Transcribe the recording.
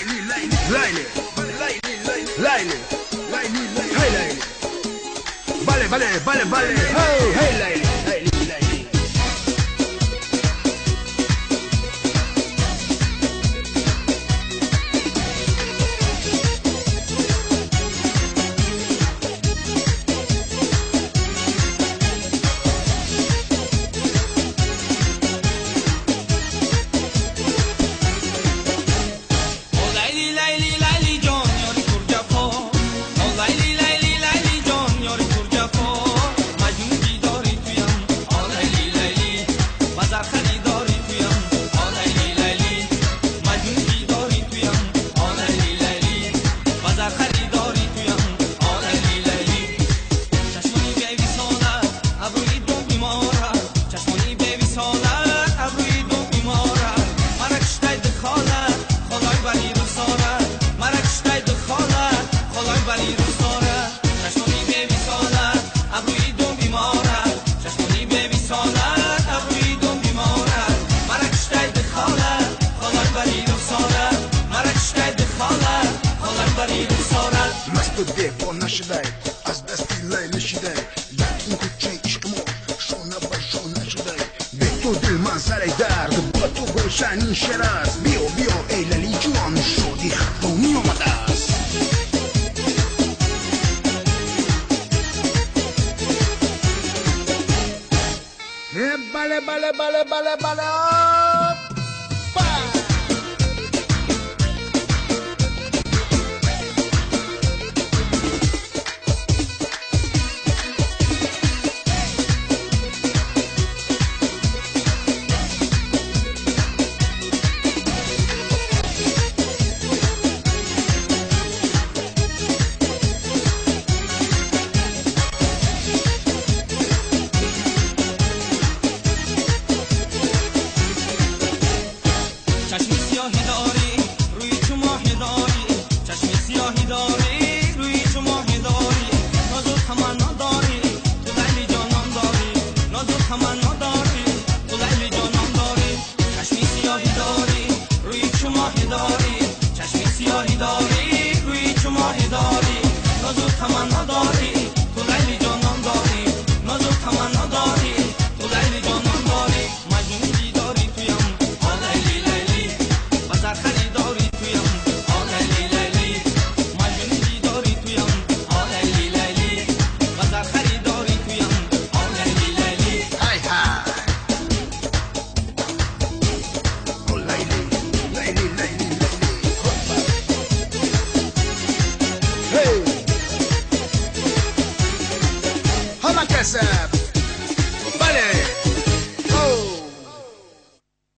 Layli, Layli, Layli, Layli, Layli, Layli, hey Layli. Vale, vale, vale, vale, hey, hey Layli, Layli, Layli. Аз дасти Лайли шидай, дар ин кӯчаи ишқи мо шона ба шона шудай. Бе ту дил ман сари дард, ба ту гулшан ин шер аст. Биё, биё, эй Лалиҷон, шоди хатунӣ омадааст. Бале, бале, бале, бале, бале, опа! Hey! Hama Kasab!